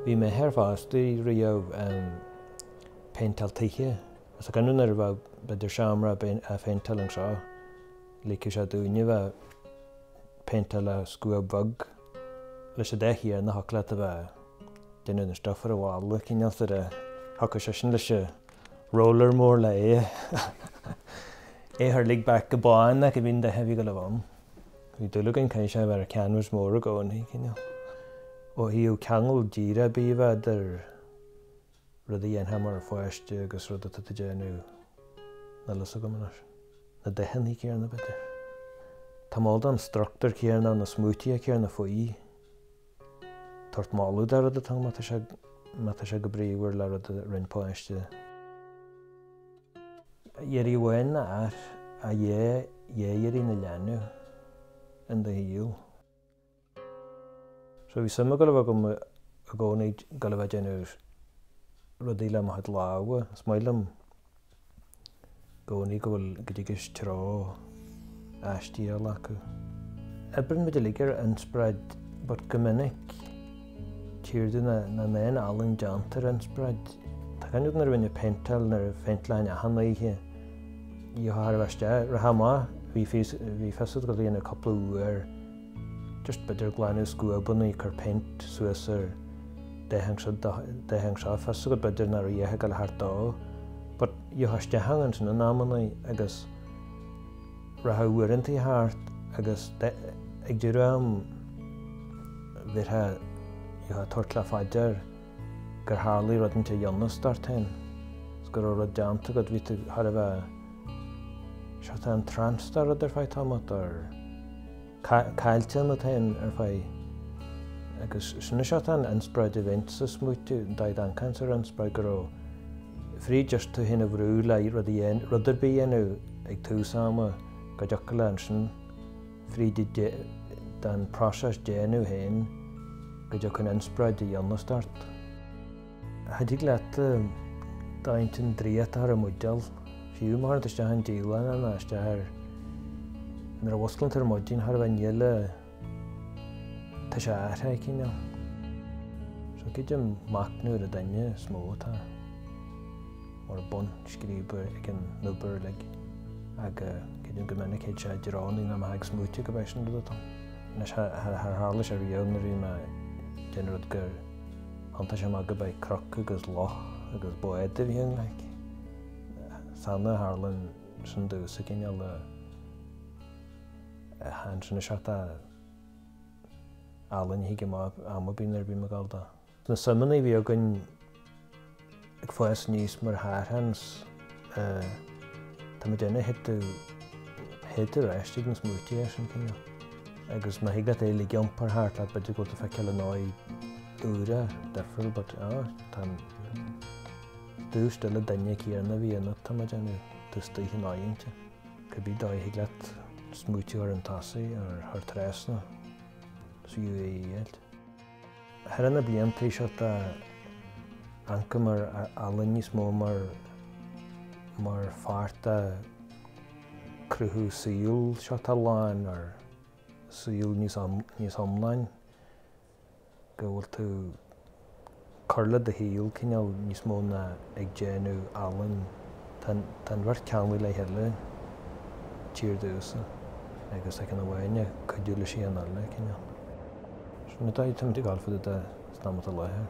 Bhí m'athair fosta riamh péinteáil tithe. Is ag an nuair a bheadh b'fhéidir seomra á phéinteáil anseo, ligfeadh sé dúinne bheith péinteáil le scuab bheag leis an dóigh chéanna thiocfadh leat a bheith déanamh na stuif ar an bhalla, cineál sort of thiocfadh seisean leis an roller mór le é é a chur uilig back go bán ach a bhíonn duithe a bhí ag dul a bheith ann. Bhí dúil againn caithfidh sé a bheith ar canvas mór i gcónaí, cineál. Ó thaobh ceangal díreach ar bith a bheith idir rud a dhéanfá mar pháiste agus rud atá tú ag déanamh, níl fhios agam anois. Na dathanna céanna, b'fhéidir. Tá mol don struchtúr céanna, na smaoitithe céanna faoi. Tabhairt moladh do rud atá má tá sé má tá sé go bríomhar le rud a rinne páiste. Iarraidh amháin a fhear a dhé dhé iarraidh na leanbh in do shaol. So bhí suim ag dul a bheith agam i gcónaí dul a bheith ag déanamh rudaí le mo chuid lámha. Is maith liom i gcónaí go bhfuil go dtig treo aistí a ghlacadh. Oibreann muid uilig ar inspioráid but go minic tír dúinn na n-aon ealaín déanta ar inspioráid. Tá cuimhne agam nuair a bhínn ag péinteáil nuair a phéinteálainn achan oíche gheofá thar a bheith isteach, rachfá amach, bhí fios bhí fios agat go dhéanamh cúpla uair Just b'fhéidir glanadh scuabanna, cur péint suas ar dath anseo, dath anseo, fios agat b'fhéidir nach raibh a dhath ag dul thart dó. But gheofá isteach ann ansin in amanna agus rachadh uaireanta thart agus ag deireadh am bheifeá, gheofá ag tabhairt le fá dear gur tharlaigh rud inteacht ionast ort féin, is go raibh rud déanta agat, bhí tú thar a bheith, seo tá entranced ar rud ar feadh tamalt or. Caillte ionat féin ar feadh agus sin is ea an inspioráid a bhaint sa smaoitiú, an dóigh d'amharcfainnse ar inspioráid go raibh fríd just tú féin a bhrú le rud a dhéan, rud ar bith a dhéanamh ag tús ama go dtiocfadh le ansin fríd den próiseas déanamh féin go dtiocfadh an inspioráid a dhéanamh ort. Cha dtig leat d'intinn draíocht a chur i mbuidéal, fiú má chuireann tú isteach i ndialann é nó isteach ar nuair a mhusclaíonn tú ar maidin chóir a bheith níl a tá sé athraithe cineál. So creidim machnamh ar an duine is mó atá mar bun scríbe ag an obair uilig agus creidim go minic théid sé i dtreo ní nach mbeadh ag smaoitiú go b'é sin rud atá ann. Anois char tharla sé riamh nuair a bhí mé ag déanamh rud gur Thiontaigh sé amach go b'é cnoc agus loch agus bád a bhí ann like. Is annamh a tharlaíonn sin domhsa cineál a ansin is ea tá ealaín a thig amach am ar bith nuair a bhím ag dul dó. Na suimeanna a bhí againn ag fás aníos mar tharthans tá muid ina thit tú thit tú ar ais ag na smaoití sin cineál agus má thig leat é uilig a iompar thart leat b'fhéidir go bhfuil tú feiceáil i ndóigh úr difriúil but ah tá an tú still an duine céanna a bhí ionat tá muid déanamh tú istigh in aghaidh cibé dóigh a thig leat smaoitiú ar an tosaigh ar thar trasna is fiú é a fháilt. Thar na blianta seo tá amharcaim ar ealaín níos mó mar mar pháirt de cruthú saoil seo atá lán or saol níos níos iomláin go bhfuil tú cur le do shaol cineál níos mó ná ag déanamh ealaín. Tá tá an bheirt ceanglaithe le chéile tír domhsa agus ag an amháin ag cuidiú leis an eile cineál. Sin an dóigh táimid ag dul fad atá sna láthair.